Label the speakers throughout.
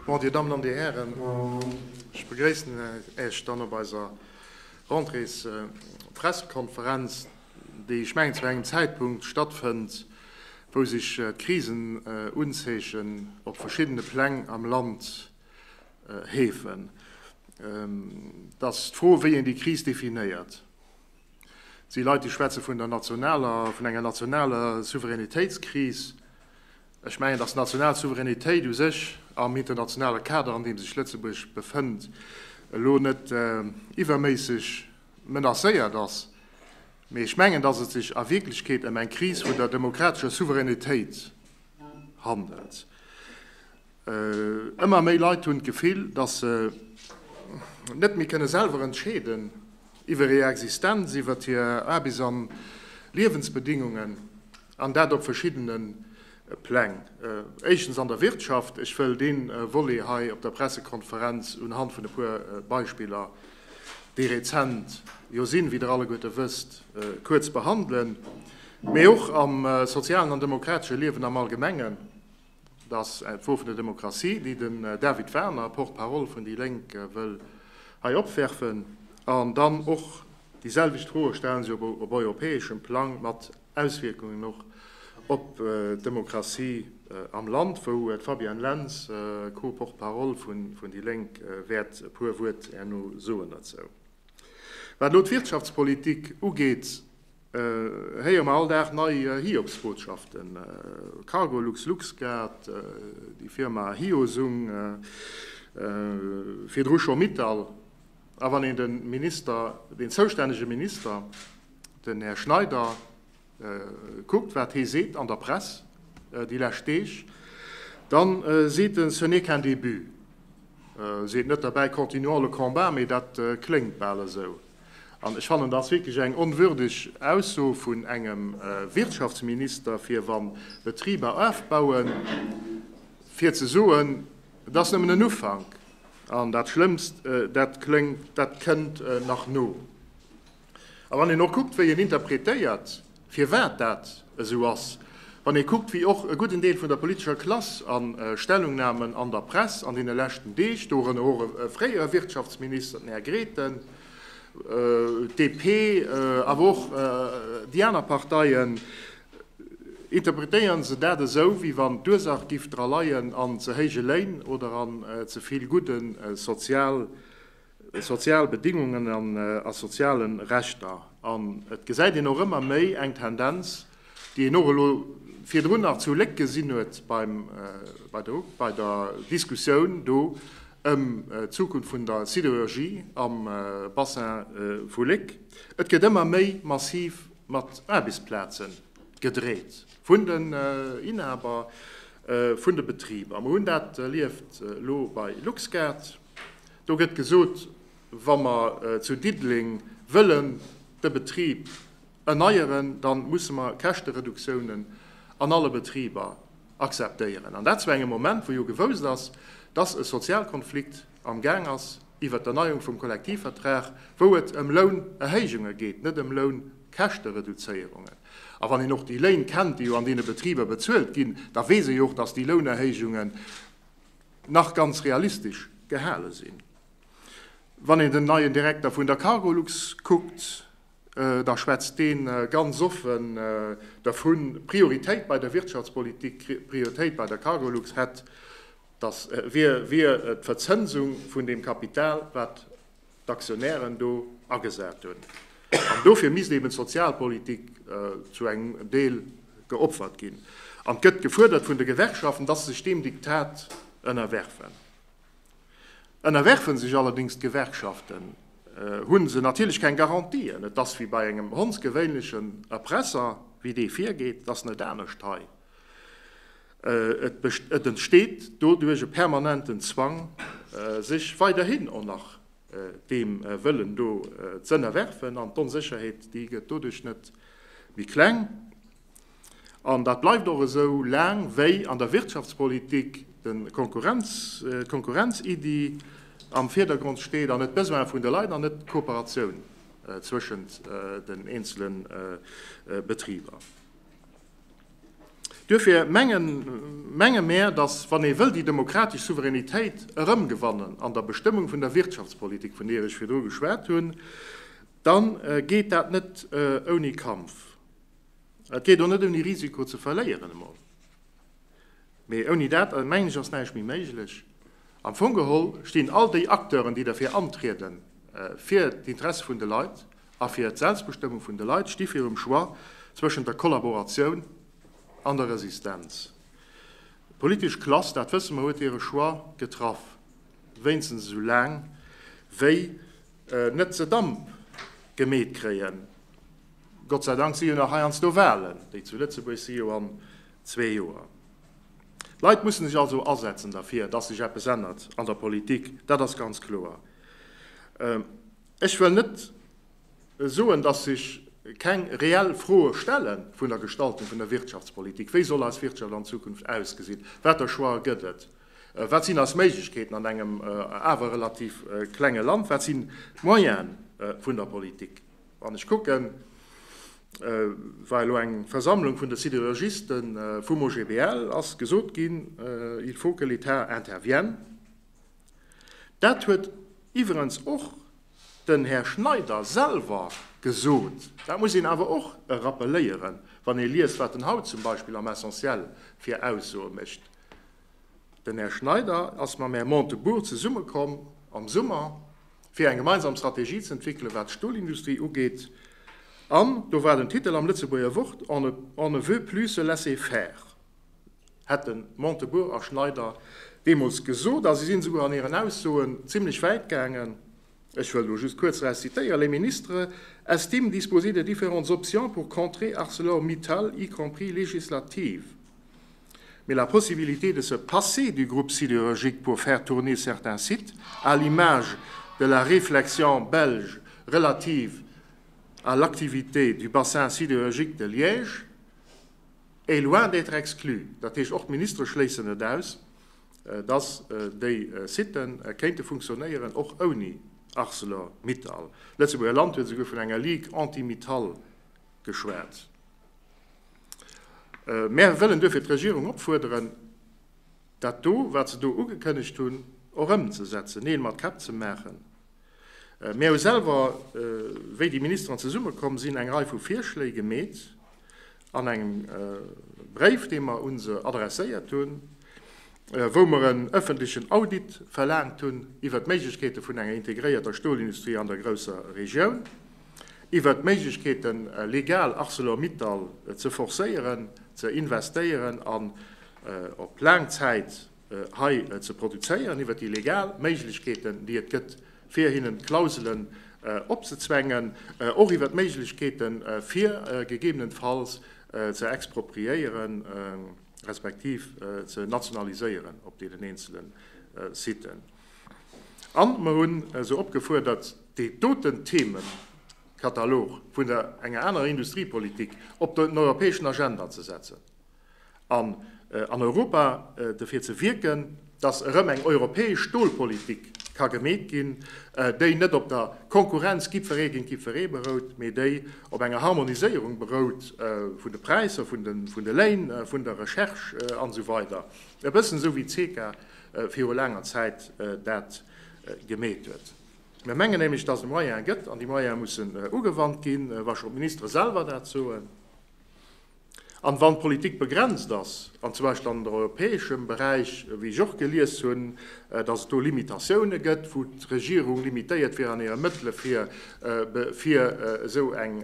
Speaker 1: Bon, Dir Dammen an Dir Hären, ech begréissen Iech dann op eiser Rentréespressekonferenz, déi, ech mengen, zu engem Zäitpunkt stattfënnt, wou sech d'Krisenunzeechen op verschiddene Pläng am Land heefen. Et ass d'Fro, wéi een déi Kris definéiert. Et si Leit, déi schwätze vun der nationaler, vun enger nationaler Souveränitéitskris. Ech mengen, datt d'national Souveränitéit u sech am internationale Kader, an deem sech Lëtzebuerg befënnt, elo net iwwerméisseg menacéiert ass. Mee ech mengen, datt et sech a Wierklechkeet ëm eng Kris vun der demokratescher Souveränitéit handelt. Ëmmer méi Leit hunn d'Gefill, datt se net méi kënne selwer entscheeden iwwer hir Existenz, iwwer hir Aarbechts an Liewensbedingungen, an dat op verschiddene Pläng. Éischtens an der Wirtschaft. Ech wëll dee Volet hei op der Pressekonferenz unhand vun e puer Beispiller, déi rezent jo sinn, wéi Der alleguerte wësst, kuerz behandelen, mee och am sozialen an demokratesche Liewen am Allgemengen. Dat ass d'Fro vun der Demokratie, déi den David Werner, Porte-parole vun déi Lénk, wëll hei opwerfen. An dann och déi selwecht Froe stelle sech op europäeschem Plang, mat Auswierkungen och op d'Demokratie am Land, wou d'Fabienne Lentz, Co-Porte-parole vun déi Lénk, wäert e puer Wuert herno soen dozou. Wat elo d'Wirtschaftspolitik ugeet, héiere mer all Dag nei Hiobsbotschaften, Cargolux, Luxguard, déi Firma Hyosung, virdru scho Mittal. A wann een de Minister, deen zoustännege Minister, den Här Schneider, kuckt, wat hee seet an der Press déi lescht Deeg, da seet en, Ce n'est qu'un début. Seet net derbäi, Continuons le combat, mee dat kléngt bal esou. An ech fannen, dat ass wierklech eng onwürdeg Ausso vun engem Wirtschaftsminister, fir wa Betriber afbauen, fir ze soen, et ass nëmmen en Ufank an dat Schlëmmst, dat kléngt, dat kënnt nach no. A wann een och kuckt, wéi en interpretéiert, firwat dat esou ass, wann ee kuckt, wéi och e gudden Deel vun der politescher Klass a Stellungnamen an der Press an deene leschten Deeg, dorënner och e fréiere Wirtschaftsminister, den Här Grethen, d'DP, awer och déi aner Parteien, interpretéiere se dat esou, wéi wann d'Ursach giff dra leien an ze héije Léin oder an ze vill gudde sozial sozial Bedingungen an a soziale Rechter. An et gesäit een och ëmmer méi eng Tendenz, déi een och elo virdrun nach zu Léck gesinn huet beim, bei der, bei der Diskussioun do ëm d'Zukunft vun der Sidérurgie am Bassin vu Léck, Et gëtt ëmmer méi massiv mat Aarbechtsplaze gedreet vun den Inhaber vun de Betriber. Mer hunn dat erlieft elo bei Luxguard. Do gëtt gesot, wa mer zu Diddeleng wëllen de Betrib erneieren, da musse mer Käschtereduktiounen an alle Betriber akzeptéieren. An dat zu engem Moment, wou jo gewousst ass, dass e Sozialkonflikt am Gaang ass iwwert d'Erneiung vum Kollektivvertrag, wou et ëm Lounerhéijunge geet, net ëm Lounkäschtereduzéierungen. A wann een och déi Léin kennt, déi jo an deene Betriber bezuelt ginn, da weess ee jo och, dass déi Lounerhéijungen nach ganz realistesch gehale sinn. Wann een den neien Direkter vun der Cargolux kuckt, da schwätzt dee ganz offen dervun, Prioritéit bei der Wirtschaftspolitik, Prioritéit bei der Cargolux hätt, dass wier d'Verzënsung vun deem Kapital, wat d'Aktionären do agesat hunn. An dofir misst eben d'Sozialpolitik zu engem Deel geopfert ginn. An et gëtt gefuerdert vun de Gewerkschaften, dass se sech deem Diktat ënnerwerfen. Ënnerwerfe sech allerdéngs d'Gewerkschaften, hu se natierlech keng Garantien. Et ass wéi bei engem hondsgewéinlechen Erpresser, wéi dee virgeet, et ass net anescht hei. Et entsteet doduerch e permanenten Zwang, sech weiderhin och nach deem Wëllen do z'ënnerwerfen. An d'Onsécherheet, déi gëtt doduerch net méi kleng. An dat bleift och esou laang, wéi an der Wirtschaftspolitik d'Konkurrenziddi am Virdergrond steet an net d'Besoine vun de Leit an net d'Kooperatioun zwëschent den eenzele Betriber. Duerfir mengen, menge mär, dass, wann ee wëll déi demokratesch Souveränitéit erëmgewannen an der Bestëmmung vun der Wirtschaftspolitik, vun deer ech virdru geschwat hunn, da geet dat net ouni Kampf. Et geet och net ouni Risiko ze verléieren emol. Mee ouni dat, mengen ech, ass näischt méi méiglech. Am Fong geholl stinn all déi Acteuren, déi derfir antrieden, fir d'Interesse vun de Leit a fir d'Selbstbestëmmung vun de Leit, sti virum Choix zwëschent der Kollaboratioun an der Resistenz. D'politesch Klass, dat wësse mer, huet hire Choix getraff, wéinstens esou laang wéi net se Damp gemeet kréien. Gott sei Dank si jo nach heiansdo Wahlen, déi zu Lëtzebuerg si jo an zwee Joer. D'Leit mussen sech also asetzen derfir, dass sech eppes ännert an der Politik, dat ass ganz kloer. Ech wëll net soen, dass sech keng reell Froe stelle vun der Gestaltung vun der Wirtschaftspolitik. Wéi soll eis Wirtschaft an Zukunft ausgesinn? Water Choixë gëtt et? Wat sinn eis Méiglechkeeten an engem awer relativ klenge Land? Wat sinn d'Moyene vun der Politik? Wann ech kucken, war elo eng Versammlung vun de Sidérurgiste vum OGBL, ass gesot ginn, il faut que l'État intervienne. Dat huet iwwerens och den Här Schneider selwer gesot. Dat muss een awer och rappeléieren, wann ee liest, wat en haut zum Beispill am Essentiel fir Aussoe mécht. Den Här Schneider ass mam Här Montebourg zesummekomm am Summer, fir eng gemeinsam Strategie ze entwéckelen, wat d'Stolindustrie ugeet. An do war den Titel am Lëtzebuerger Wort, On ne veut plus se laisser faire. Hätte Montebourg a Schneider deemools gesot, a si sinn esouguer an hiren Aussoen zimlech wäit gaangen, ech wëll do just kuerz eraus zitéieren, Les ministres estiment disposer de différentes options pour contrer Arcelor-Mittal, y compris législatives. Mais la possibilité de se passer du groupe sidérurgique pour faire tourner certains sites, à l'image de la réflexion belge relative à l'activité du bassin sidérurgique de Liège, est loin d'être exclue. Dat heescht, och d'Ministere schléissen net aus, dass déi Sitë kéinte funktionéieren, och ouni Arcelor-Mittal. D'Lëtzebuerger Land huet esouguer vun enger Ligue anti-Mittal geschwat. Mär wëllen duerfir d'Regierung opfuerderen, dat do, wat se do ugekënnegt hunn, och ëmzesetzen, Neel mat Käpp ze maachen. Mär hu selwer, wéi déi Ministeren zesummekomm sinn, eng Rei vu Virschléi gemeet an engem Bréif, dee mer u se adresséiert hunn, wou mer en öffentlechen Audit verlaangt hunn iwwert d'Méiglechkeete vun enger integréierter Stolindustrie an der grousser Regioun, iwwert d'Méiglechkeeten, legal Arcelor-Mittal ze forcéieren, ze investéieren an op laang Zäit hei ze produzéieren, iwwert déi legal Méiglechkeeten, déi et gëtt, fir hinnen Klauselen opzezwängen, och iwwert d'Méiglechkeeten, fir gegebenenfalls ze expropriéieren, respektiv ze nationaliséieren op deenen eenzele Siten. A mer hu se opgefuerdert, déi doten Themenkatalog vun der enger anerer Industriepolitik op den europäeschen Agenda ze setzen. an an Europa dofir ze wierken, datt erëm eng europäesch Stolpolitik ka gemeet ginn, déi net op der Konkurrenz jiddweree géint jiddweree berout, mee déi op enger Harmoniséierung berout vun de Präisser, vun de Léin, vun der Recherche an esou weider. E bëssen esou wéi d'CECA viru laanger Zäit dat gemeet huet. Mir mengen nämlech, datt et Moyene gëtt, an déi Moyene mussen ugewannt ginn, wa scho d'Ministere selwer dat soen. An wann d'Politik begrenzt ass, an zum Beispill an der europäeschem Beräich, wéi ech och gelies hunn, datt et do Limitatioune gëtt, wou d'Regierung limitéiert wier an hire Mëttele fir fir esou eng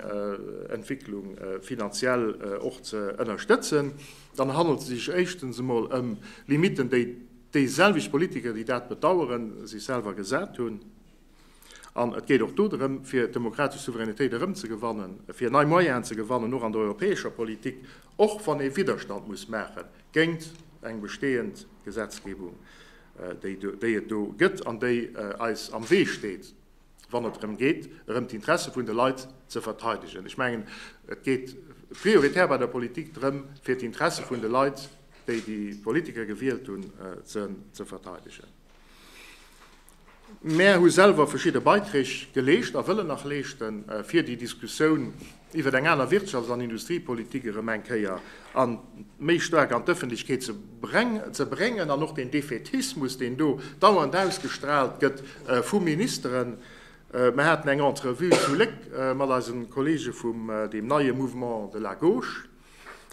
Speaker 1: Entwicklung finanziell och ze ënnerstëtzen, dann handelt et sech éischtens emol ëm Limiten, déi déiselwecht Politiker, déi dat bedauern, sech selwer gesat hunn. An et geet och do drëm, fir d'demokratesch Souveränitéit erëmzegewannen, fir nei Moyenen ze gewannen, och an der europäescher Politik, och wann ee Widderstand muss maache géint eng bestehend Gesetzgebung, déi et do gëtt an déi eis am Wee steet, wann et drëm geet, erëm d'Interesse vun de Leit ze verteidegen. Ech mengen, et geet prioritär bei der Politik drëm, fir d'Interesse vun de Leit, déi déi Politiker gewielt hunn, ze verteidegen. Mär hu selwer verschidde Beiträg geleescht a wëllen nach leeschten, fir déi Diskussioun iwwer eng aner Wirtschafts an Industriepolitik erëm eng Kéier an méi staark an d'Ëffentlechkeet ze bréngen an och deen Defaitismus, deen do dauernd ausgestrahlt gëtt vu Ministeren. Mer haten eng Entrevue zu Léck mat eise Kollege vum deem neie Mouvement de la Gauche,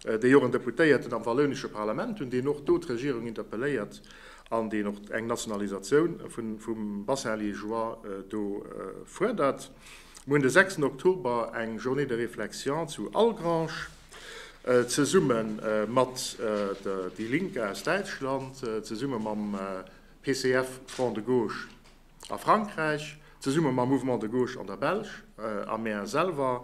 Speaker 1: déi och en Deputéierten am wallounesche Parlament hunn, deen och do d'Regierung interpelléiert an deen och eng Nationalisatioun vum Bassin liégeois do fuerdert. Mir hunn de 6 Oktober eng Journée de réflexion zu Algrange zesumme mat der Die Linke aus Däitschland, zesumme mam PCF Front de Gauche, A Frankräich, zesumme mam Mouvement de Gauche an der Belsch a mär selwer,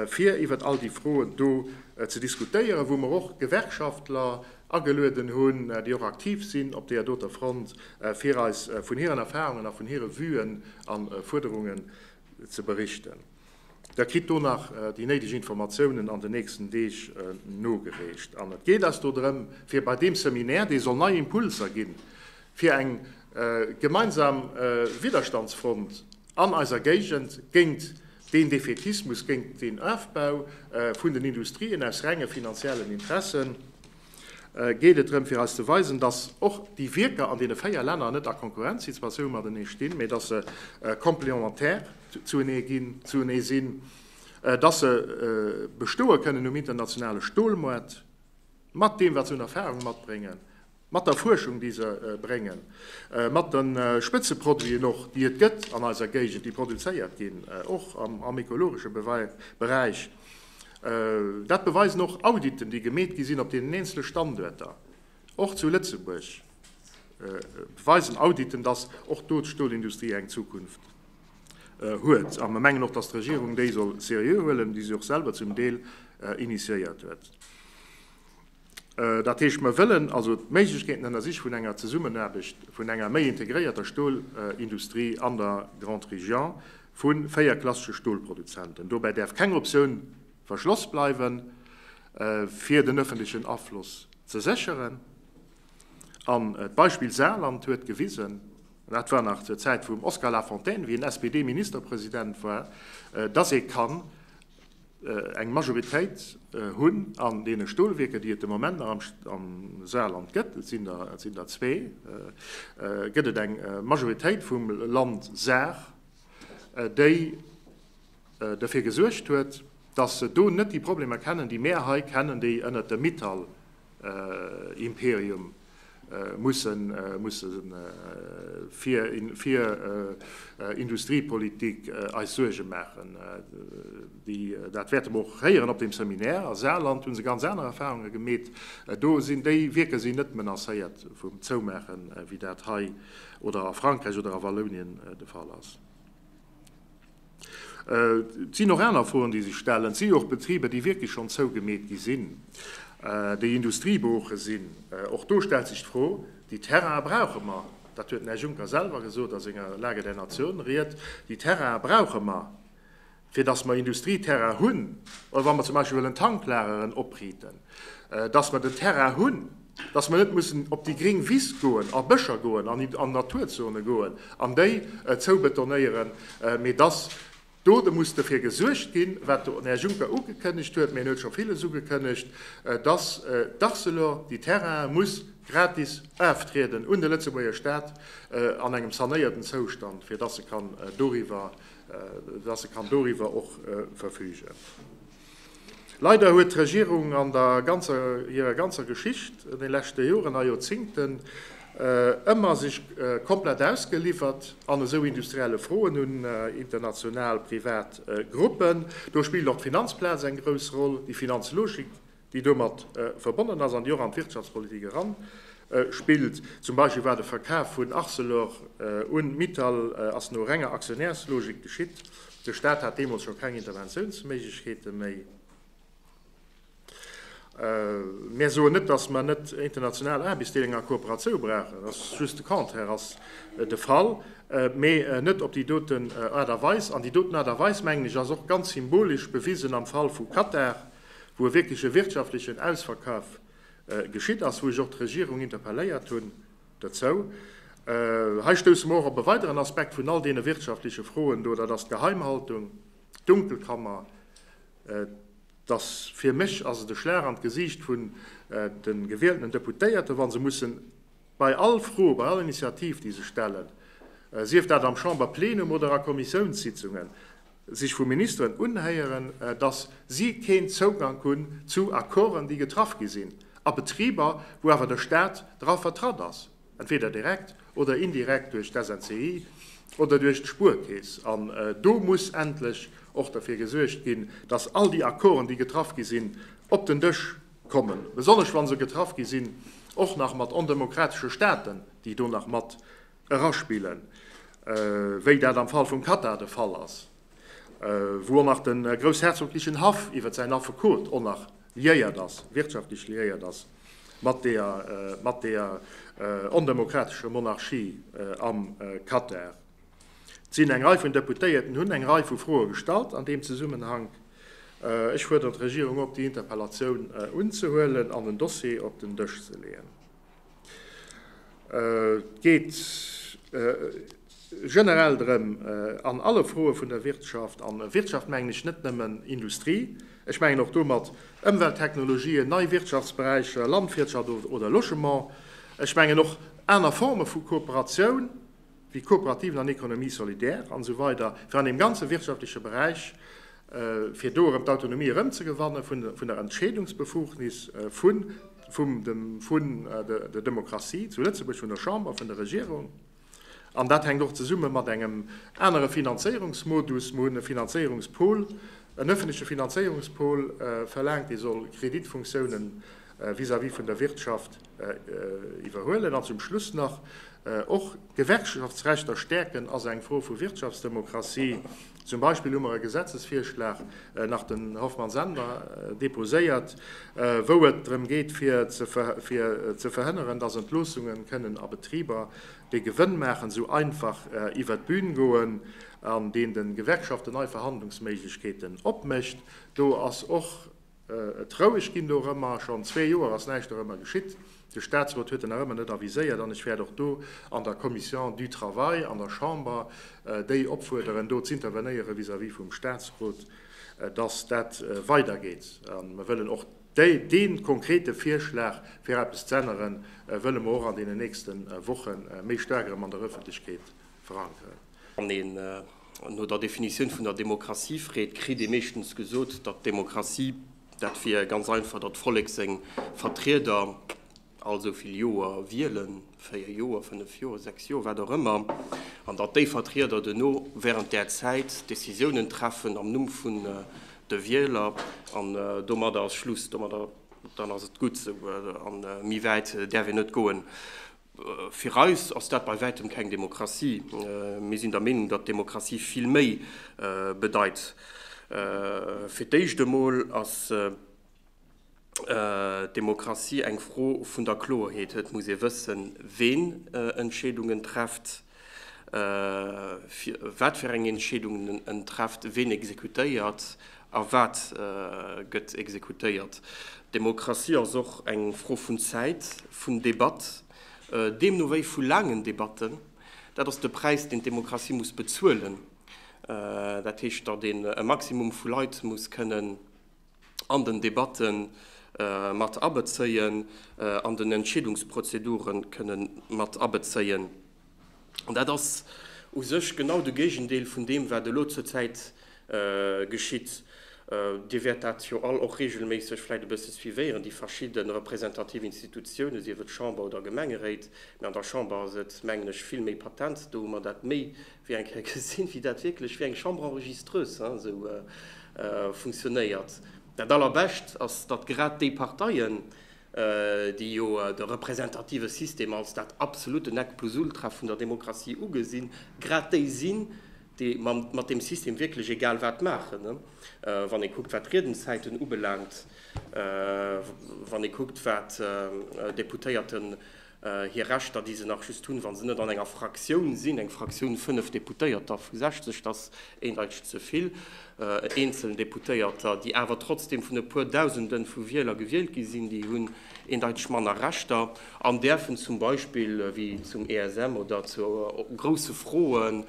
Speaker 1: fir iwwert all déi Froen do ze diskutéieren, wou mer och Gewerkschaftler agelueden hunn, déi och aktiv sinn op deeër doter Front, fir eis vun hiren Erfahrungen a vun hire Vuen a Fuerderungen ze berichten. Der kritt do nach déi néideg Informatiounen an den nächsten Deeg nogereecht. An et geet eis do drëm, fir bei deem Seminaire, dee soll nei Impulser ginn, fir eng gemeinsam Widderstandsfront an eiser Géigend géint deen Defaitismus, géint deen Ofbau vun den Industrien aus renge finanziellen Interessen, geet et drëm, fir eis ze weisen, dass och déi Wierker an deene 4 Länner net a Konkurrenzsituatioun matenee stinn, mee dass se complémentaire zuenee ginn, zuenee sinn, dass se bestoe kënnen um internationale Stolmoart, mat deem, wat se un Erfahrung matbréngen, mat der Fuerschung, déi se bréngen, mat de Spëtzeproduiten och, déi et gëtt an eiser Géigend, déi produzéiert ginn, och am ekologesche Beräich. Dat beweisen och Auditen, déi gemeet gi sinn op deenen eenzele Standuerter. Och zu Lëtzebuerg beweisen Auditen, dass och do d'Stolindustrie eng Zukunft huet. A mer mengen och, dass d'Regierung déi soll seriö huelen, déi si och selwer zum Deel initiéiert huet. Dat heescht, mer wëllen also d'Méiglechkeeten ënnersich vun enger Zesummenaarbecht, vun enger méi integréierter Stolindustrie an der Grande Région vu 4 klassesche Stolproduzenten. Dobäi däerf keng Optioun verschloss bleiwen, fir den öffentlechen Afloss ze sécheren. An d'Beispill Saarland huet gewisen, dat war nach zur Zäit vum Oskar Lafontaine, wéi en SPD-Ministerpresident war, dass ee kann eng Majoritéit hunn an deene Stolwierker, déi et de Moment nach am Saarland gëtt, et sinn der, et sinn der zwee, gëtt et eng Majoritéit vum Land Saar, déi derfir gesuergt huet, dass se do net déi Problemer kennen, déi mär hei kennen, déi ënnert dem Mittal Imperium mussen fir Industriepolitik eis Suerge maachen. Dat wäerte mer och héieren op deem Seminaire. A Saarland hu se ganz aner Erfahrunge gemeet. Do sinn déi Wierker sinn net menacéiert vum Zoumaachen, wéi dat hei oder a Frankräich oder a Wallounien de Fall ass. Et sinn och aner Froen, déi sech stellen. Et si jo och Betriber, déi wierklech schonn zougemeet gi sinn, déi Industriebrooche sinn. Och do stellt sech d'Fro, Déi Terraine brauche mer, dat huet den Här Juncker selwer gesot a senger Lage der Nation-Ried, déi Terraine brauche mer, fir datt mer Industrieterrain hunn, oder wa mer zum Beispill wëllen Tanklageren opriiten, datt mer den Terrain hunn, datt mer net mussen op déi gréng Wiss goen, a Bëscher goen, an Naturzone goen an déi zoubetonéieren, mee datt do muss derfir gesuergt ginn, wat den Här Juncker ugekënnegt huet, mee en huet scho villes ugekënnegt, datt d'Arcelor déi Terraine muss gratis oftrieden un de Lëtzebuerger Stat an engem sanéierten Zoustand, fir datt se kann doriwwer, datt se kann doriwwer och verfügen. Leider huet d'Regierung an der ganzer, hirer ganzer Geschicht an de leschte Joren a Joerzingten ëmmer sech komplett ausgeliwwert an esou industrielle Froen un international privat Gruppen. Do spillt och d'Finanzplaz eng grouss Roll, déi Finanzlogik, déi domat verbonnen ass an déi och an d'Wirtschaftspolitik eran spillt. Zum Beispill war de Verkaf vun Arcelor un Mittal ass no renger Aktionärslogik geschitt. De Staat hat deemools scho keng Interventiounsméiglechkeete méi. Mär soen net, datt mer net international Aarbechtsdeelung a Kooperatioun brauchen, dat ass just de Contraire ass de Fall, mee net op déi doten Aart a Weis. An déi doten Aart a Weis, mengen ech, ass och ganz symbolesch bewisen am Fall vu Katar, wou e wierkleche wirtschaftlechen Ausverkaf geschitt ass, wou ech och d'Regierung interpelléiert hunn dozou. Hei stousse mer och op e weideren Aspekt vun all deene wirtschaftleche Froen do, dat ass d'Geheimhaltung, d'Dunkelkammer. Dass, fir mech ass et e Schlag an d'Gesiicht vun de gewieltenen Deputéierten, wa se mussen bei all Fro, bei all Initiativ, déi se stellen, sief dat am Chamberplenum oder a Kommissiounssitzungen, sech vu Ministeren unhéieren, dass si keen Zougank hunn zu Accorden, déi getraff gi sinn a Betriber, wou awer de Stat dra vertratt ass, entweder direkt oder indirekt duerch d'SNCI oder duerch d'Spuerkeess. An do muss endlech och derfir gesuergt ginn, dass all déi Accorden, déi getraff gi sinn, op den Dësch kommen, besonnesch wa se getraff gi sinn och nach mat ondemokratesche Staten, déi do nach mat eraspillen, wéi dat am Fall vum Katar de Fall ass, wou och nach de groussherzoglichen Haff iwwer säin Affekot och nach liéiert ass, wirtschaftlech liéiert ass mat deeër, mat deeër ondemokratescher Monarchie am Katar. Et sinn eng Rei vun Deputéierten hunn eng Rei vu Froe gestallt an deem Zesummenhank. Ech fuerderen d'Regierung op, déi Interpellatioun unzehuelen an den Dossier op den Dësch ze leeën. Et geet generell drëm, an alle Froe vun der Wirtschaft, an Wirtschaft mengen ech net nëmmen Industrie, ech mengen och domat Ëmwelttechnologien, nei Wirtschaftsberäicher, Landwirtschaft oder Logement, ech mengen och aner Forme vu Kooperatioun, wéi Kooperativen an Économie solidaire an esou weider, fir an deem ganze wirtschaftleche Beräich, fir do erëm d'Autonomie erëmzegewanne vun der Entscheedungsbefugnis vun der Demokratie zu Lëtzebuerg, vun der Chamber, vun der Regierung. An dat hänkt och zesumme mat engem anere Finanzéierungsmodus. Mer hunn e Finanzéierungspool, en öffentleche Finanzéierungspool verlaangt, dee soll Kreditfunktiounen vis-à-vis vun der Wirtschaft iwwerhuelen. An zum Schluss nach, Och d'Gewerkschaftsrechter stäerken ass eng Fro vu Wirtschaftsdemokratie. Zum Beispill hu mer e Gesetzesvirschlag, nach den Hoffmann-Sender, deposéiert, wou et drëm geet, fir ze verhënneren, dass Entloossunge kënnen a Betriber, déi Gewënn maachen, esou einfach iwwert d'Bün goen an deen de Gewerkschaften nei Verhandlungsméiglechkeeten opmécht. Do ass och Et roueg ginn dorëmmer. Schonn zwee Joer ass näischt dorëmmer geschitt. De Statsrot huet en nach ëmmer net aviséiert an ech wäert och do an der Commission du Travail an der Chamber déi opfuerderen, do z'intervenéiere vis-à-vis vum Statsrot, dass dat weidergeet. A mer wëllen och dee konkrete Virschlag, fir eppes z'änneren, wëlle mer och an deenen nächste Woche méi staark erëm an der Öffentlechkeet verankeren.
Speaker 2: Wann een no der Definitioun vun der Demokratie freet, kritt ee meeschtens gesot, datt d'Demokratie dat wier ganz einfach, datt d'Vollek seng Vertrieder all esou vill Joer wielen, 4 Joer, 5 Joer, 6 Joer, wat och ëmmer, an datt déi Vertrieder duerno während där Zäit Decisiounen treffen am Numm vun de Wieler an domadder ass Schluss, domadder dann ass et gutt esou an méi wäit däerf een net goen. Fir eis ass dat bei wäitem keng Demokratie. Mir sinn der Meenung, datt Demokratie vill méi bedeit. Fir d'éischt emol ass d'Demokratie eng Fro vun der Kloerheet. Et muss ee wëssen, ween Entscheedungen trefft, wat fir eng Entscheedungen en trefft, ween exekutéiert a wat gëtt exekutéiert. Demokratie ass och eng Fro vun Zäit, vun Debatt, deemno wéi vu laangen Debatten. Dat ass de Präis, deen d'Demokratie muss bezuelen. Dat heescht, datt een e Maximum vu Leit muss kënnen an den Debatte mat abezéien, an den Entscheedungsprozedure kënnen mat abezéien. An dat ass u sech genau de Géigendeel vun deem, wat elo zurzäit geschitt. Dir wäert dat jo all och regelméisseg vläicht e bësse suivéieren, déi verschidde representativ Institutiounen, sief et Chamber oder Gemengeréit. Mä an der Chamber ass et, mengen ech, vill méi patent. Do hu mer dat méi wéi eng Kéier gesinn, wéi dat wierklech wéi eng Chambre enregistreuse esou funktionéiert. Dat Allerbescht ass, datt grad déi Parteien, déi jo de representative System als dat absolute Nec plus ultra vun der Demokratie ugesinn, grad déi sinn, déi mat deem System wierklech egal wat maachen. Wann ee kuckt, wat d'Riedenzäiten ubelaangt, wann ee kuckt, wat Deputéierten. Hir Rechter, déi se nach just hunn, wa se net an enger Fraktioun sinn, eng Fraktioun 5 Deputéierter vu 60, dat ass eendeiteg ze vill, eenzel Deputéierter, déi awer trotzdeem vun e puer Dausende vu Wieler gewielt gi sinn, déi hunn eendeiteg manner Rechter an däerfen zum Beispill, wéi zum ESM oder zu grousse Froen,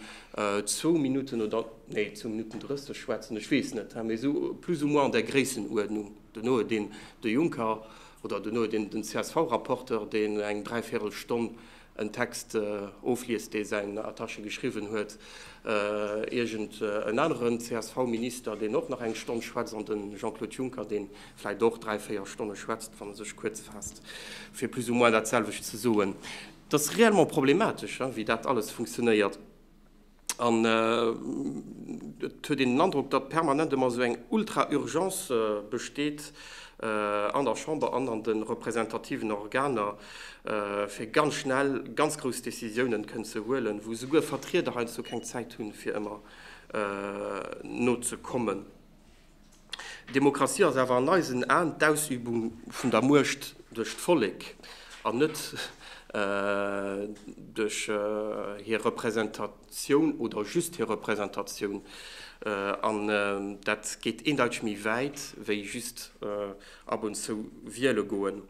Speaker 2: zwou Minutten oder, nee, zwou Minutten 30 schwätzen, ech weess net, mee esou plus ou moins an där Gréissenuerdnung. Duerno huet een de Juncker Oder duerno huet een den CSV-Rapporteur, deen eng dräivierel Stonn en Text ofliest, dee säin Attaché geschriwwen huet, iergend en aneren CSV-Minister, deen och nach eng Stonn schwätzt, an de Jean-Claude Juncker, dee vläicht och dräi, véier Stonne schwätzt, wann e sech kuerz faasst, fir plus ou moins dat selwecht ze soen. Et ass réellement problematesch, wéi dat alles funktionéiert. An et huet een den Androck, datt permanent ëmmer esou eng Ultra-Urgence besteet an der Chamber an an de representativen Organer, fir ganz schnell ganz grouss Décisiounen kënnen ze huelen, wou souguer Vertrieder heiansdo keng Zäit hunn, fir ëmmer nozekommen. Demokratie ass awer an eisen Aen d'Ausübung vun der Muecht duerch d'Vollek an net duerch hir Representatioun oder just hir Representatioun. An dat geet eendeiteg méi wäit wéi just ab und zu wiele goen.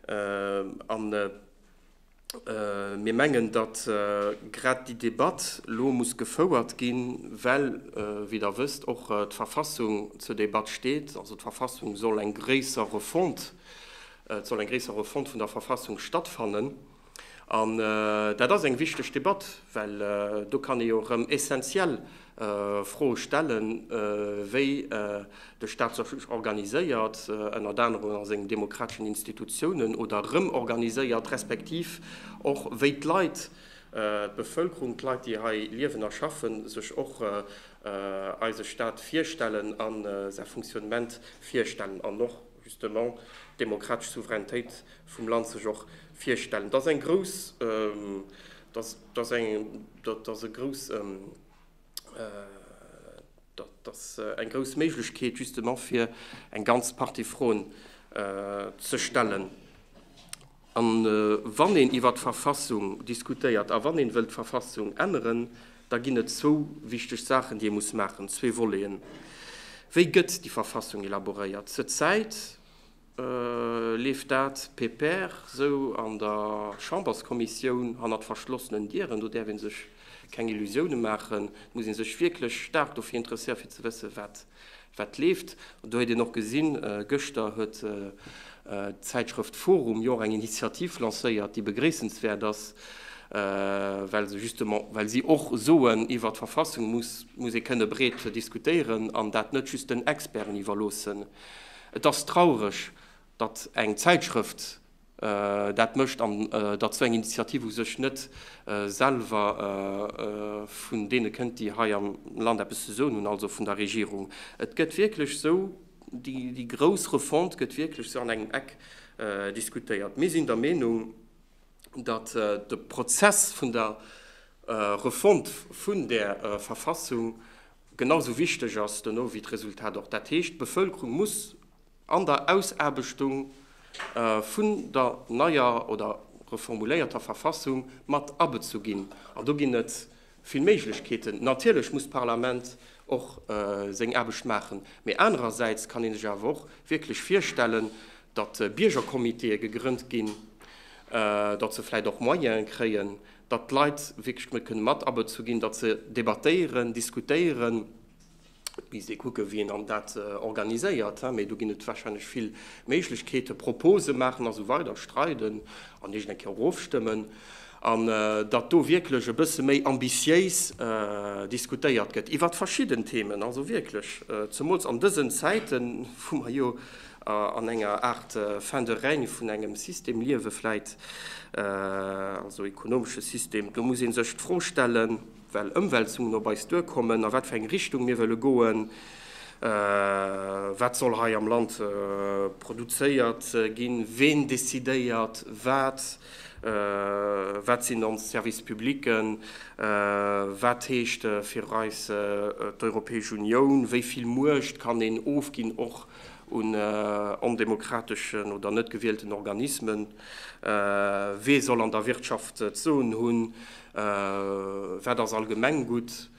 Speaker 2: An Mir mengen, datt grad déi Debatt elo muss gefouert ginn, well, wéi Der wësst, och d'Verfassung zur Debatt steet. Also d'Verfassung soll eng gréisser Refonte, et soll eng gréisser Refonte vun der Verfassung stattfannen. An dat ass eng wichteg Debatt, well do kann ee jo erëm essenziell Froe stellen, wéi de Staat sech organiséiert, ënnert anerem a sengen demokrateschen Institutiounen, oder erëm organiséiert, respektiv och wéi d'Leit, d'Bevëlkerung, d'Leit, déi hei liewen a schaffen, sech och eise Staat virstellen a säi Fonctionnement virstellen an och justement d'demokratesch Souveränitéit vum Land sech och virstellen. Dat ass eng grouss, dat ass eng, dat ass e grouss, dat ass eng grouss Méiglechkeet justement fir eng ganz Partie Froen ze stellen. A wann een iwwert d'Verfassung diskutéiert a wann een wëllt d'Verfassung änneren, da ginn et zwou wichteg Saachen, déi ee muss maachen, zwee Voleten. Wéi gëtt déi Verfassung elaboréiert? Zur Zäit Leeft dat pépère sou an der Chamberskommissioun hannert verschlossenen Dieren? Do däerf ee sech keng Illusioune maachen. Et muss ee sech wierklech staark dofir interesséieren, fir ze wëssen, wat wat leeft. Do huet een och gesinn, gëschter huet d'Zäitschrëft Forum jo och eng Initiativ lancéiert, déi begréissenswäert ass, well se justement, well si och soen, iwwer d'Verfassung muss muss ee kënne breet diskutéieren an dat net just den Experten iwwerloossen. Et ass traureg, datt eng Zäitschrëft dat mécht an datt esou eng Initiativ u sech net selwer vun deene kënnt, déi hei am Land eppes ze soen hunn, also vun der Regierung. Et gëtt wierklech esou, déi grouss Refonte gëtt wierklech esou an engem Eck diskutéiert. Mir sinn der Meenung, datt de Prozess vun der Refonte vun där Verfassung genau sou wichteg ass dono wéi d'Resultat och. Dat heescht, d'Bevölkerung muss an der Ausaarbechtung vun der neier oder reformuléierter Verfassung mat abezu ginn. An do ginn et vill Méiglechkeeten. Natierlech muss d'Parlament och seng Aarbecht maachen, mee anerersäits kann ee sech awer och wierklech virstellen, datt Biergercomitéë gegrënnt ginn, datt se vläicht och Moyene kréien, datt d'Leit wierklech mat kënne mat abezu ginn, datt se debattéieren, diskutéieren. Et misst ee kucken, wéi een dann dat organiséiert, mee do ginn et wahrscheinlech vill Méiglechkeeten, Propose maachen a sou weider, streiden an iergend eng Kéier och ofstëmmen, an datt do wierklech e bësse méi ambitiéis diskutéiert gëtt iwwert verschidden Themen, also wierklech, zemools an dësen Zäiten, wou mer jo an enger Aart fin de règne vun engem System liewe vläit, also ekonomesche System, do muss ee sech d'Fro stellen, well Ëmwälzungen op eis duerkommen, a wat fir eng Richtung mir wëlle goen, wat soll hei am Land produzéiert ginn, ween decidéiert wat, wat sinn ons Services publics, wat heescht fir eis d'Europäesch Unioun, wéi vill Muecht kann een ofginn och. un ondemokrateschen oder net gewielten Organismen? Wee soll an der Wirtschaft d'Soen hunn? Wat ass Allgemenggutt?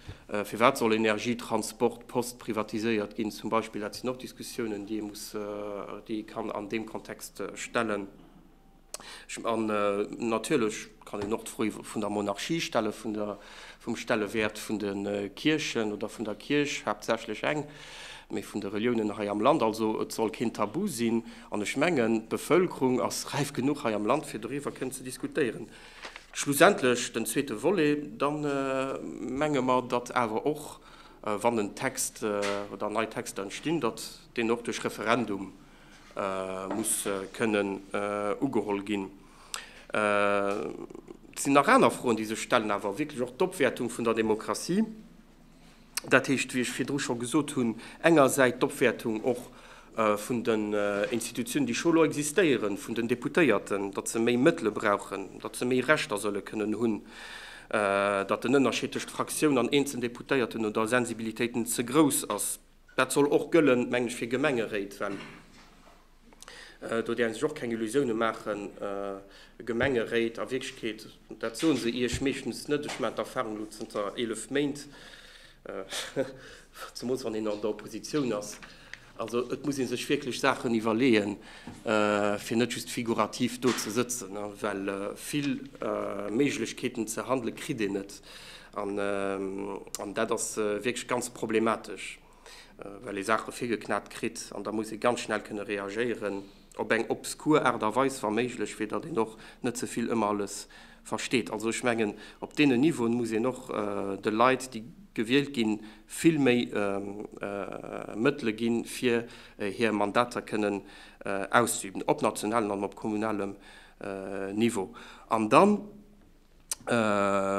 Speaker 2: Firwat soll Energie, Transport, Post privatiséiert ginn zum Beispill? Dat sinn och Diskussiounen, déi ee muss, déi ee kann an deem Kontext stellen. An natierlech kann een och d'Fro vun der Monarchie stellen, vun der, vum Stellewäert vun de Kierchen oder vun der Kierch, haaptsächlech eng, mee vun de Reliounen hei am Land. Also et soll keen Tabu sinn. An ech mengen, d'Bevölkerung ass räif genuch hei am Land, fir doriwwer kënnen ze diskutéieren. Schlussendlech den zweete Volet, da menge mer, datt awer och, wann en Text oder nei Texter entstinn, datt deen och duerch Referendum muss kënnen ugeholl ginn. Et sinn nach aner Froen, déi sech stellen, awer wierklech och d'Opwäertung vun der Demokratie. Dat heescht, wéi ech virdru scho gesot hunn, engersäit d'Opwäertung och vun den Institutionen, déi scho elo existéieren, vun den Deputéierten, datt se méi Mëttele brauchen, datt se méi Rechter solle kënnen hunn, datt den Ënnerscheed tëscht Fraktioun an eenzeln Deputéierten oder Sensibilitéiten ze grouss ass. Dat soll och gëllen, mengen ech, fir Gemengeréit, well do däerf ee sech och keng Illusioune maachen. Gemengeréit a Wierklechkeet, dat soe se Iech meeschtens net, ech maachen d'Erfahrung elo zënter 11 Méint, zemools wann een an der Oppositioun ass, also et muss ee sech wierklech Saachen iwwerleeën, fir net just figurativ do ze sëtzen, well vill Méiglechkeeten ze handele kritt een net. An dat ass wierklech ganz problematesch, well ee Saache virgeknat kritt an da muss ee ganz schnell kënne reagéieren, op eng obskur Aart a Weis wa méiglech, fir datt een och net ze vill ëmmer alles versteet. Also ech mengen, op deenen Niveauen muss een och de Leit, déi gewielt ginn, vill méi Mëttele ginn, fir hir Mandater kënnen auszeüben, op nationalem an op kommunalem Niveau. An dann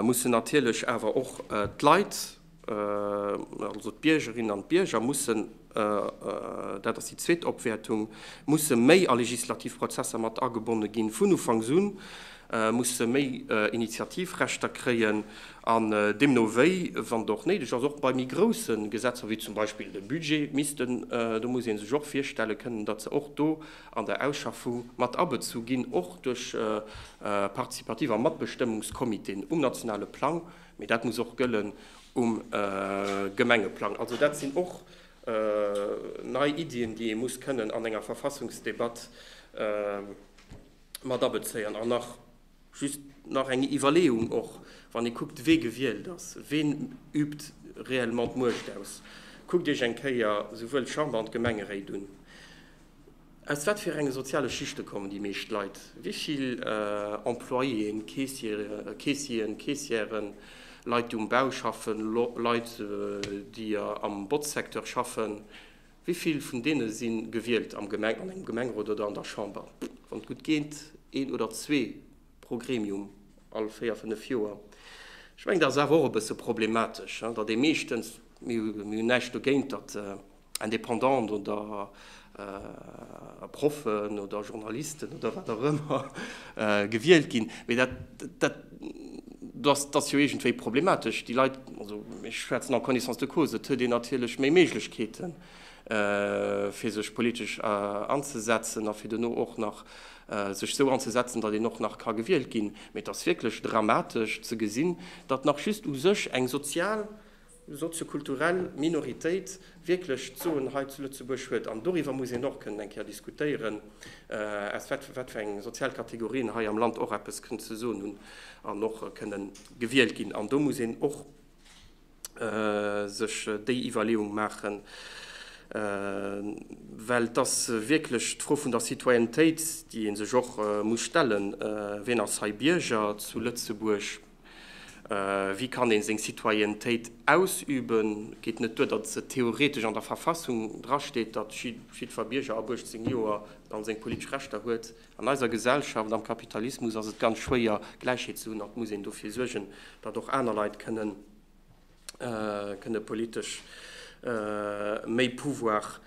Speaker 2: mussen natierlech awer och d'Leit, also d'Biergerinnen an d'Bierger mussen, dat ass déi zweet Opwäertung, musse méi a legislativ Prozesser mat agebonne ginn vun Ufanks un, musse méi Initiativrechter kréien an deemno wéi, wann et och néideg ass, och bei méi grousse Gesetzer wéi zum Beispill de Budget missten, do muss ee sech och virstelle kënnen, datt se och do an der Ausschaffung mat abezu ginn, och duerch participativ a Matbestëmmungscomitéen um nationale Plang, mee dat muss och gëllen um Gemengeplang. Also dat sinn och nei Iddien, déi ee muss kënnen an enger Verfassungsdebatt mat abezéien. An nach just nach eng Iwwerleeung och, wann ee kuckt, wee gewielt ass, ween übt réellement d'Muecht aus. Kuckt Iech eng Kéier souwuel d'Chamber an d'Gemengeréit un. Aus wat fir enge soziale Schichte kommen déi meescht Leit? Wéi vill Employéen, Keessieren, Keessièren, Leit, déi um Bau schaffen, Leit, déi am Botzsecteur schaffen, wéi vill vun deene si gewielt am Gemeng, an engem Gemengerot oder an der Chamber? Wann et gutt geet, een oder zwee pro Gremium all véier, fënnef Joer. Ech mengen, dat ass awer och e bësse problematesch, datt ee meeschtens, mir hunn näischt dogéint, datt Indépendant oder Proffen oder Journalisten oder wat och ëmmer gewielt ginn. Mee dat, dat, dat ass jo iergendwéi problematesch. Déi Leit, also ech schwätzen en connaissance de cause, et huet een natierlech méi Méiglechkeeten, fir sech politesch anzesetzen a fir duerno och nach sech esou anzesetzen, datt een och nach ka gewielt ginn. Mee et ass wierklech dramatesch ze gesinn, datt nach just u sech eng sozial, soziokulturell Minoritéit wierklech d'Soen hei zu Lëtzebuerg huet. An doriwwer muss een och kënnen eng Kéier diskutéieren, aus wat wat fir eng sozial Kategorien hei am Land och eppes kënnen ze soen hunn an och kënnen gewielt ginn. An do muss een och sech déi Iwwerleeung maachen, well et ass wierklech d'Fro vun der Citoyennetéit, déi ee sech och muss stellen, Wien ass hei Bierger zu Lëtzebuerg? Wéi kann ee seng Citoyennetéit ausüben? Et geet net duer, datt et theoretesch an der Verfassung drasteet, datt jiddwer Bierger ab 18 Joer dann seng politesch Rechter huet. An eiser Gesellschaft, am Kapitalismus, ass et ganz schwéier, Gläichheet ze hunn an et muss een dofir suergen, datt och aner Leit kënnen kënne politesch méi Pouvoir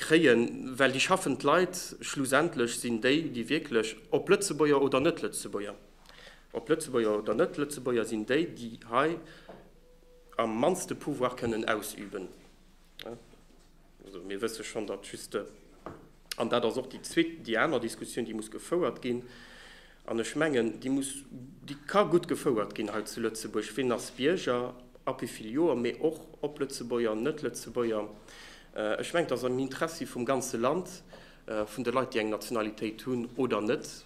Speaker 2: kréien, well déi schaffend Leit schlussendlech sinn déi, déi wierklech, ob Lëtzebuerger oder Net-Lëtzebuerger, Ob Lëtzebuerger oder Net-Lëtzebuerger sinn déi, déi hei am mannste Pouvoir kënnen ausüben. Also mir wësse schonn, datt just, an dat ass och déi zweet, déi aner Diskussioun, déi muss gefouert ginn, an ech mengen, déi muss, déi ka gutt gefouert ginn hei zu Lëtzebuerg, Wien ass Bierger, ab wéi vill Joer, mee och ob Lëtzebuerger, Net-Lëtzebuerger. Ech mengen, et ass am Interessi vum ganze Land, vun de Leit, déi eng Nationalitéit hunn oder net,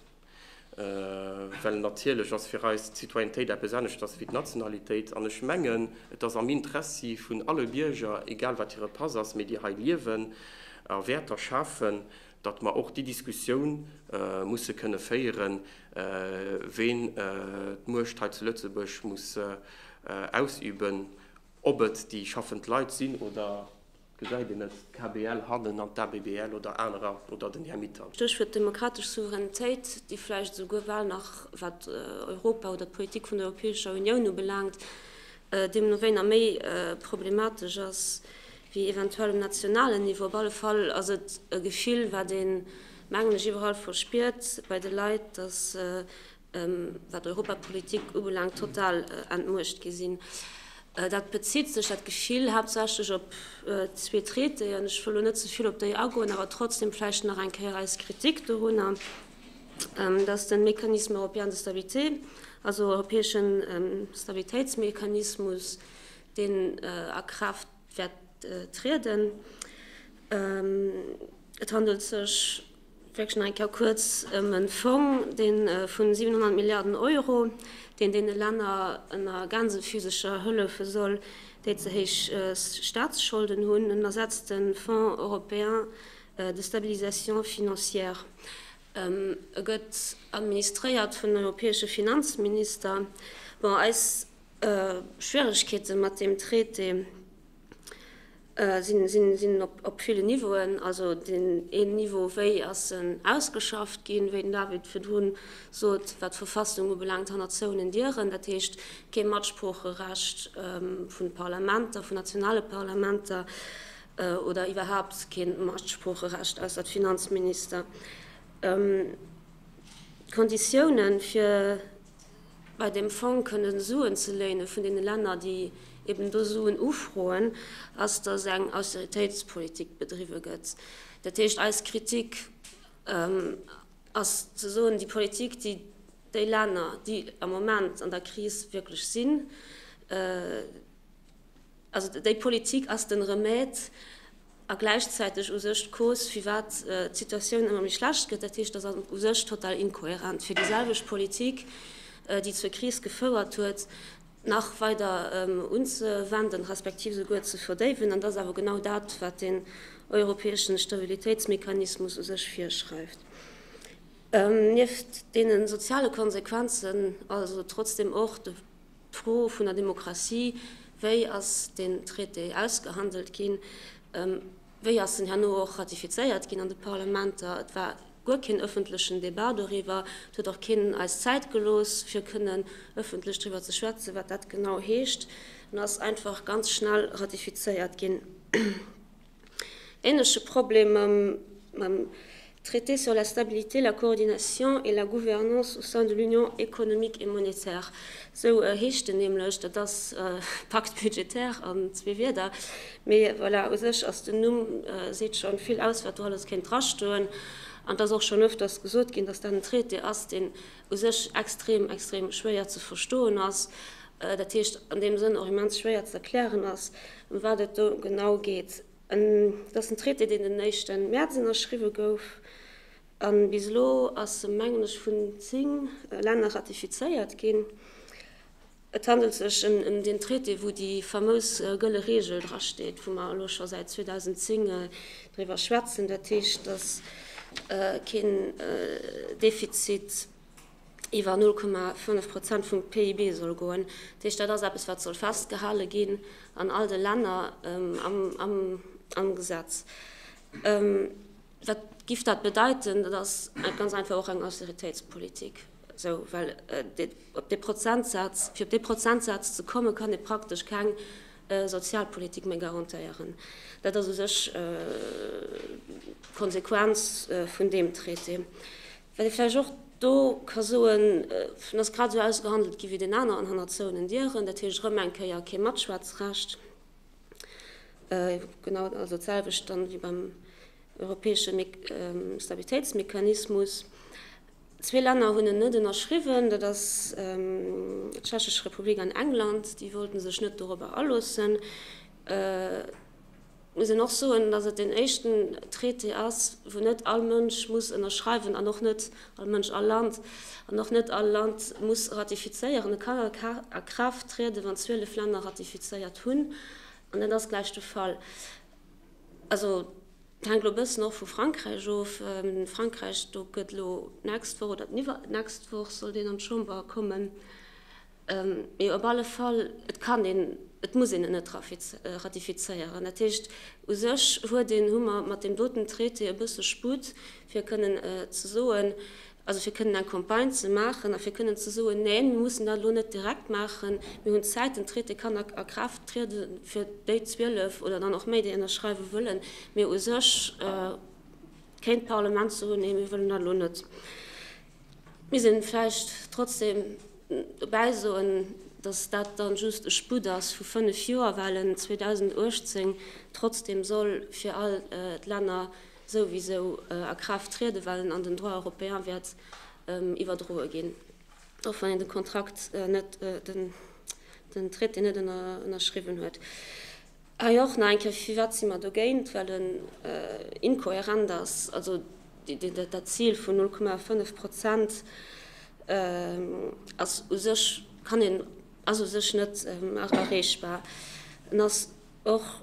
Speaker 2: Well natierlech ass fir eis d'Citoyennetéit eppes aneschters wéi d'Nationalitéit. An ech mengen, et ass am Interessi vun alle Bierger, egal wat hire Pass ass, mee déi hei liewen a Wäerter schafen, datt mer och déi Diskussioun musse kënne féieren, ween d'Muecht hei zu Lëtzebuerg muss ausüben, ob et déi schaffend Leit sinn oder Gesäit een net d'KBL hannen an d'ABBL oder anerer oder den Här Mittal?
Speaker 3: Stéchwuert demokratesch Souveränitéit, déi vläicht esouguer bal nach, wat Europa oder d'Politik vun der Europäescher Unioun ubelaangt, deemno wéi nach méi problematesch ass wéi eventuell um nationalen Niveau. Op alle Fall ass et e Gefill, wat een, mengen ech, iwwerall verspiert bei de Leit, dass wat Europapolitik ubelaangt, total entmuecht gi sinn. Dat bezitt sech, dat Gefill, haaptsächlech op zwee Traitéen. Ech wëll elo net ze vill op déi agoen, awer trotzdem vläicht nach eng Kéier eis Kritik dorunner, dass de Mécanisme européen de stabilité, also europäesche Stabilitéitsmechanismus, deen a Kraaft wäert trieden. Et handelt sech wierklech nach eng Kéier kuerz ëm e Fong, dee vu 700 Milliarden Euro, deen deene Länner ënner Gänsefüsecher hëllefe soll, déi ze héich Staatsscholden hunn. En ersetzt de Fonds européen de stabilisation financière. E gëtt administréiert vun europäesche Finanzminister. Bon, eis Schwieregkeete mat deem Traité sinn op villen Niveauen. Also deen een Niveau, wéi ass en ausgeschafft ginn, wéi den David virdrun sot, wat d'Verfassung ubelaangt, hannert zouenen Dieren, dat heescht kee Matsproocherecht vun Parlamenter, vun nationale Parlamenter oder iwwerhaapt kee Matsproocherecht ausser d'Finanzminister. D'Konditiounen, fir bei deem Fong kënne Suen ze léine vun deene Länner, déi eben do Suen ufroen, ass, datt eng Austeritéitspolitik bedriwwe gëtt. Dat heescht, eis Kritik ass ze soen, déi Politik, déi déi Länner, déi am Moment an der Kris wierklech sinn, also déi Politik ass den Remède a gläichzäiteg u sech d'Cause, firwat d'Situatioun ëmmer méi schlecht gëtt. Dat heescht, dat ass u sech total inkohärent, fir déi selwecht Politik, déi zur Kris gefouert huet, nach weider unzewenden, respektiv esouguer ze verdéiwen. An dat ass awer genau dat, wat deen europäeschen Stabilitéitsmechanismus u sech virschreift. Nieft deene soziale Konsequenzen also trotzdem och de D'Fro vun der Demokratie, wéi ass deen Traité ausgehandelt ginn, wéi ass en herno och ratifizéiert ginn an de Parlamenter? Et war guer keen öffentlechen Débat doriwwer. Et huet och keen eis Zäit gelooss, fir kënnen öffentlech driwwer ze schwätzen, wat dat genau heescht. En ass einfach ganz schnell ratifizéiert ginn. Ähnleche Problem mam Traité sur la stabilité, la coordination et la gouvernance au sein de l'Union économique et monétaire, esou heescht en nämlech. Dat ass Pacte budgétaire an zwee Wierder, mee voilà, u sech ass den Numm, seet scho vill aus, wat do alles kéint drastoen. An et ass och schonn öfters gesot ginn, dass dat en Traité ass, deen u sech extrem, extrem schwéier ze verstoen ass, dat heescht an deem Sënn och immens schwéier ze erklären ass, ëm wat et do genau geet. Et ass en Traité, deen den éischte Mäerz ënnerschriwwe gouf, a bis elo ass e, mengen ech, vun 10 Länner ratifizéiert ginn. Et handelt sech ëm deen Traité, wou déi famous gëlle Regel drasteet, wou mer elo scho säit 2010 driwwer schwätzen. Dat heescht, datt keen Defizit iwwer 0,5 Prozent vum PIB soll goen. Dat heescht, dat ass eppes, wat soll festgehale ginn an all de Länner am Gesetz. Wat giff dat bedeiten? Dat ass ganz einfach och eng Austeritéitspolitik. Esou, well op dee Prozentsaz, fir op dee Prozentsaz ze kommen, kann ee praktesch keng Sozialpolitik méi garantéieren. Dat ass u sech d'Konsequenz vun deem Traité. Wat ee vläicht och do ka soen, en ass grad esou ausgehandelt gi wéi deen aneren, hannert zouenen Dieren, dat heescht erëm eng Kéier kee Matschwätzrecht. Genau, also d'selwecht dann wéi beim europäesche Stabilitéitsmechanismus. Zwee Länner hunn en net ënnerschriwwen, dat ass d'Tschechesch Republik an England. Déi wollten sech net dorobber aloossen. Et muss een och soen, datt et deen éischten Traité ass, wou net all Mënsch muss ënnerschreiwen an och net all Mënsch, all Land, an och net all Land muss ratifizéieren. E kann a Kraaft trieden, wann 12 Länner ratifizéiert hunn, an dat ass gläich de Fall. Also, et hänkt elo e bëssen och vu Frankräich of. Frankräich, do gëtt elo d'nächst Woch oder d'iwwernächst Woch soll deen an d'Chamber kommen. Mee op alle Fall, et kann een, et muss een en net ratifizéieren. Dat heescht, u sech huet een, hu mer mat deem doten Traité e bësse Sputt, fir kënnen ze soen, Also fir kënnen eng Campagne ze maachen a fir kënnen ze soen, Neen, mir mussen dat elo net direkt maachen, mir hunn Zäit, den Traité kann a Kraaft triede fir déi 12 oder dann och méi, déi ënnerschreiwe wëllen. Mee u sech kéint d'Parlament soen, Nee, mir wëllen dat elo net. Mir sinn vläicht trotzdem dobäi soen, datt dat dann just e Sputt ass vu fënnef Joer, well en 2018 trotzdem soll fir all d'Länner souwisou a Kraaft trieden, well en an den Droit européen wäert iwwerdroe ginn, och wann een de Kontrakt net, den Traité net ënnerschriwwen huet. Hei och nach eng Kéier, Firwat si mer dogéint? Well en inkohärent ass. Also dat Zil vun 0,5 Prozent ass u sech, kann een, ass u sech net erreechbar. En ass och.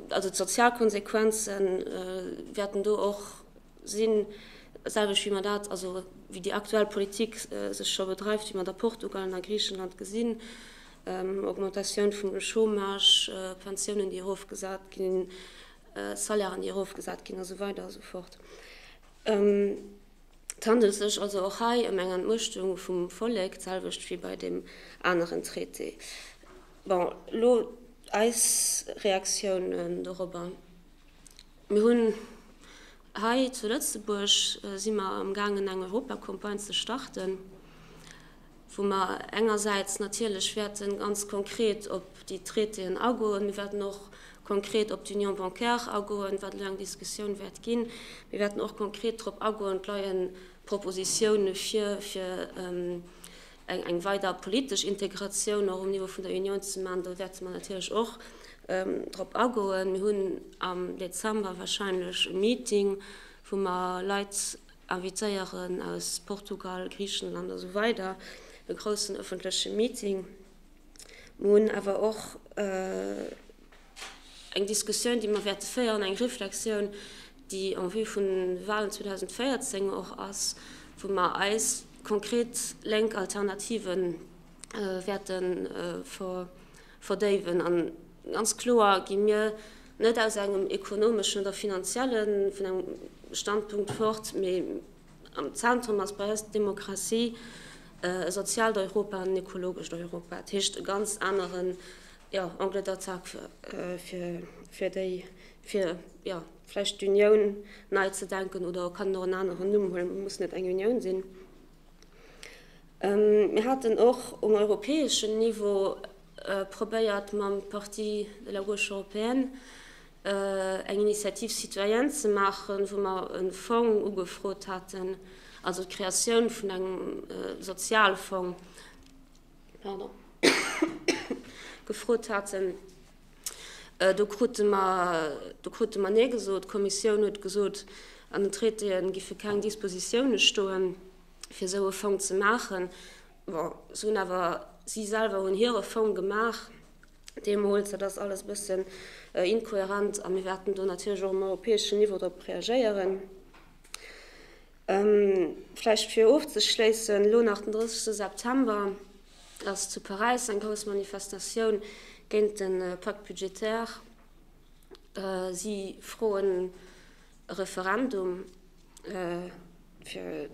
Speaker 3: Also d'sozial Konsequenze wäerten do och sinn, selwecht wéi mer dat, also wéi déi aktuell Politik sech scho bedreift, wéi mer et a Portugal an a Griichenland gesinn, Augmentatioun vum Chômage, Pensiounen, déi erofgesat ginn, Salairen, déi erofgesat ginn a sou weider a sou fort. Et handelt sech also och hei ëm eng Entmuechtung vum Vollek, d'selwecht wéi bei deem aneren Traité. Bon, elo eis Reaktioun dorobber. Mir hunn hei zu Lëtzebuerg, si mer amgaangen eng Europacampagne ze starten, wou mer engersäits natierlech wäerte ganz konkret op déi Traitéen agoen. Mir wäerten och konkret op d'Union bancaire agoen, wat elo eng Diskussioun wäert ginn. Mir wäerten och konkret drop agoen, et leie Propositioune vir, fir eng weider politesch Integratioun och um Niveau vun der Unioun ze maachen. Do wäerte mer natierlech och drop agoen. Mir hunn am Dezember wahrscheinlech e Meeting, wou mer Leit invitéieren aus Portugal, Griichenland a sou weider, e groussen ëffentleche Meeting. Mer hunn awer och eng Diskussioun, déi mer wäerte féieren, eng Reflexioun, déi en vue vun de Wahlen 2014 och ass, wou mer eis konkret lénk Alternative wäerte verdéiwen. A ganz kloer gi mir net aus engem ekonomeschen oder finanziellen, vun engem Standpunkt fort, mee am Zentrum ass bei eis d'Demokratie, e soziaalt Europa an en ekologescht Europa. Dat heescht e ganz aneren, jo, Angle d'attaque fir, fir déi, fir, jo, vläicht d'Unioun nei ze denken oder kann och en aneren Numm huelen, muss net eng Unioun sinn. Mir haten och um europäeschen Niveau probéiert mam Parti de la gauche européenne eng Initiative citoyenne ze maachen, wou mer e Fong ugefrot haten, also d'Kreatioun vun engem Sozialfong, pardon, gefrot haten. Do krute mer, do krute mer Nee gesot. D'Kommissioun huet gesot, an den Traitéen giffe keng Dispositioune stoen, fir esou e Fong ze maachen. Bon, se hunn awer, si selwer hunn hire Fong gemaach deemools. Dat ass alles e bëssen inkohärent a mir wäerten do natierlech och um europäeschen Niveau drop reagéieren. Vläicht fir ofzeschléissen, elo nach den 30 September ass zu Paräis eng grouss Manifestatioun géint de Pacte budgétaire. Si froen e Referendum. fir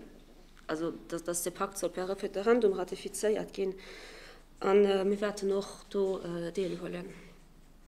Speaker 3: also dass dee Pakt soll per Referendum ratifizéiert ginn a mir wäerten och do deelhuelen.